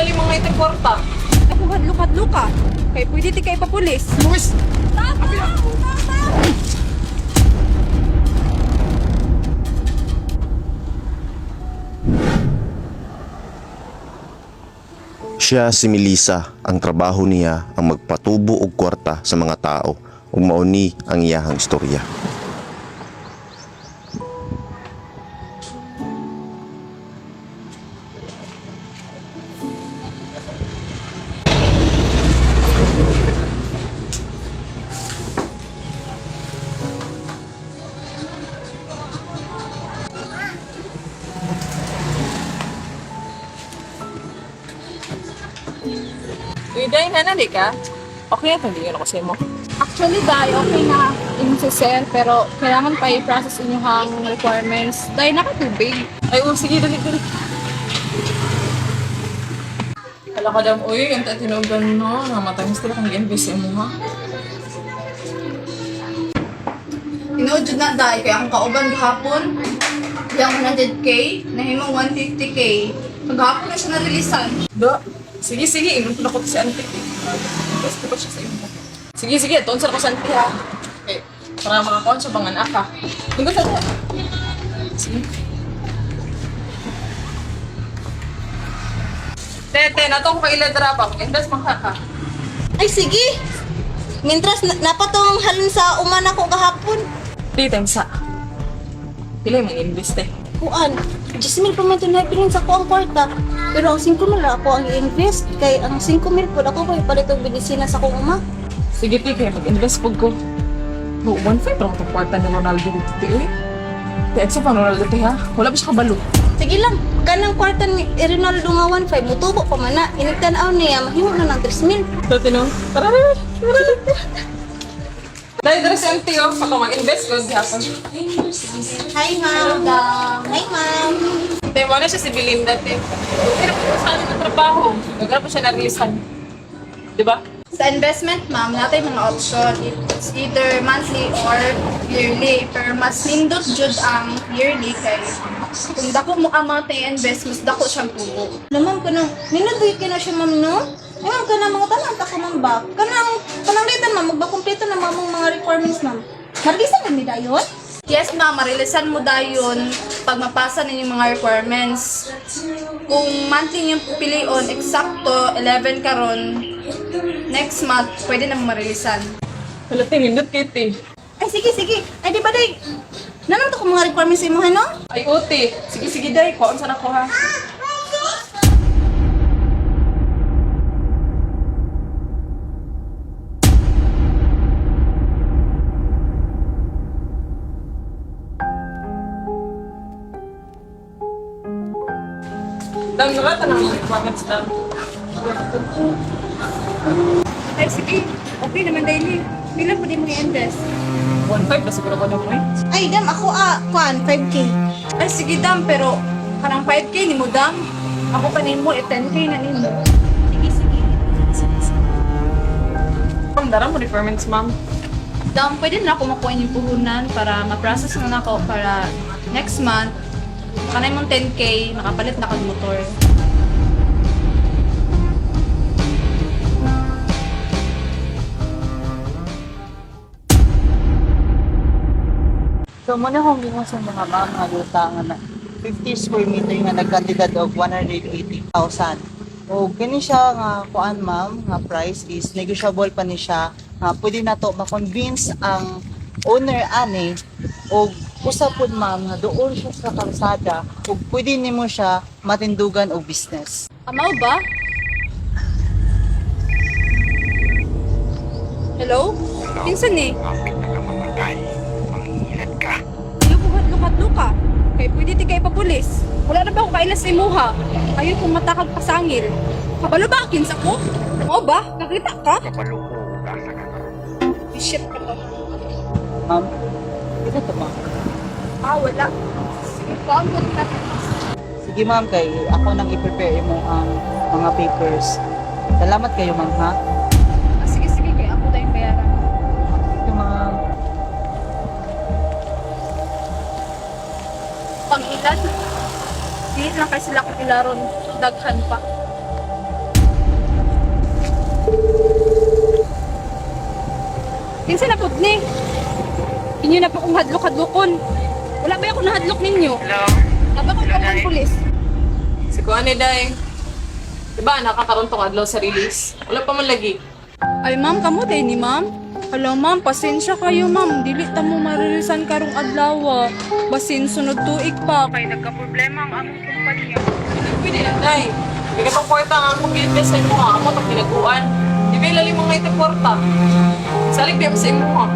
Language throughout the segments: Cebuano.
ilalim mga itong kwarta. Ako hadlok-hadlok ka. Kay pwede ti kay ipapulis. Luis! Siya si Melissa, ang trabaho niya ang magpatubo og kwarta sa mga tao ug mao ni ang iyahang istorya. Uy, day, nanali ka? Okay na itong bigyan ako sa imo. Actually, Day, okay na inyong si sir, pero kailangan pa i-process inyong requirements. Day, nakatubig. Ay, oh, sige, dali, dali. Hala ka dam, uy, ang tinugan no. Namatay sila kang i-invest sa imo, ha? Tinuod jud na, Day, kaya akong kauban gahapon. Yang 100K, nahimong 150K. Paghapon na siya narilisan. Do, sige, sige, ingon ko na ko to si auntie. Invest ko pa siya sa imo. Sige, sige, tuon sa ko sa auntie, ha? Okay, para makakuha siya bang anak, ha? Tungkol sa Sige. Tete, nato ko kailan dra pa. Invest man ka ka. Ay, sige. Mintras, napatong halin sa uman ako kahapon. Three times sa. Pila yung invest eh. Kuan, 10,000 pa man ito nabilin sa ko ang kwarta. Pero ang 5,000 ra ako ang i-invest. Kay ang 5,000 po ako ko ipalit og medisina sa akong uma. Sige, te, kaya mag-invest po ko. No, 1.5 lang itong kwarta ni Ronaldo dito, te, eh. Te, exo pa Ronaldo, te, ha? Wala ba siya kabalo? Sige lang, kanang kwarta ni Ronaldo nga 1.5, mutubo pa man na. Inigtan-aw niya, mahimo na ng 3,000. Dati, no? Tara, tara, tara, tara. Dahil dara si auntie, oh. Pagka mag-invest ko, di hapon. Hi, ma'am. Hi, ma'am. Te, wala siya si Belinda, te. Pero po sa amin ng trabaho. Nagkara pa siya na-releasean. Di ba? Sa investment, ma'am, natay mga option. It's either monthly or yearly. Pero mas nindot jud ang yearly kay kung dako mo amount na i-invest, mas dako siyang tubo. Na, ma'am, kanang, ninuduy ka na siya, ma'am, no? Ay, ma'am, kanang mga tanang ta ka, ma'am, ba? Kanang, kanang later, ma'am, magbakumpleto na, ma'am, ang mga requirements, ma'am. Marilisan na ni dayon? Yes, ma'am, marilisan mo dayon pag mapasa ninyo yung mga requirements. Kung monthly yung pilion, eksakto 11 karon next month, pwede na marilisan. Wala, te, nindot kay, te. Ay, sige, sige. Ay, di ba, day? Nanam to ko mga requirements sa imo, no? Ay, oh, te. Sige, sige, day. Kuhaan sana ko, ha? Dam, nakata ng mga requirements, dam. Ay, sige. Okay naman, daily. Bilang pwede mo i-invest? 1.5 na siguro ko na mo, eh. Ay, dam, ako, kuan, 5K. Ay, sige, dam, pero parang 5K ni mo, dam. Ako pa nimo, eh, 10K na nimo. Sige, sige. Ma'am, dara mo requirements, ma'am. Dam, pwede na ako makuha yung puhunan para ma-process na nako para next month, kanay mong 10K, makapalit na kag motor. So muna akong gingon sa mga ma'am nga yuta nga na 50 square meter nga nagkantidad og 180,000. O kini siya nga kuan ma'am nga price is negotiable pa ni siya. Nga pwede na to ma-convince ang owner ani og usa pud ma'am nga duol siya sa kalsada ug pwede nimo siya matindugan og business. Amaw ba? Hello? Pinsan eh. Kapit na ka mamatay. Mangilat ka. Ayaw kong hadlok-hadlok ka. Kay pwede ti kay papulis. Wala na ba akong kailas sa imuha? Ayaw kong matakag pasangil. Kabalo ba kinsa ko? Oo ba? Nakita ka? Kabalo ko. Asa ka karon. Shit ka to. Ma'am, ito to ma'am. Ah, wala. Sige, paano na. Sige ma'am kay ako nang i-prepare imo ang mga papers. Salamat kayo ma'am ha. Ah, sige, sige, kay ako tayong bayaran. Thank you ma'am. Pangilan. Dili lang kay sila kung ilaron. Daghan pa. Kinsa na pud ni? Inyo na po kong hadlok-hadlokon. Wala ba ako nahadlok ninyo? Hello? Aba ko ang pulis. Si kuan ni day. Diba, nakakaroon tong adlaw sa release. Wala pa man lagi. Ay ma'am, kamo day ni ma'am. Hala ma'am, pasensya kayo ma'am. Dili ta mo marilisan karong adlaw. Basin sunod tuig pa. Kay nagka-problema ang among kumpanya. Hindi pwede na, day. Bigat ang kwarta nga akong ginvest sa imo ha. Ako itong tinaguan. Di ba ilalim mga itong kwarta? Salig ba sa imo ha?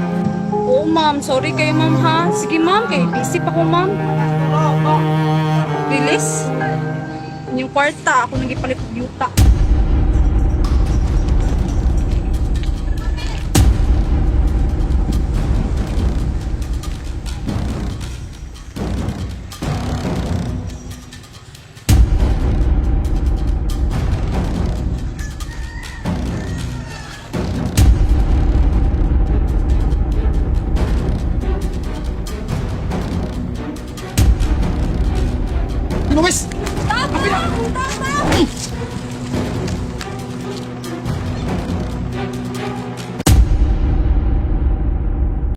Oo ma'am, sorry kayo ma'am ha. Sige ma'am, kay busy pa ko ma'am. Release? Inyong kwarta, ako nang gipalit og yuta. Luis! Tama! Tama!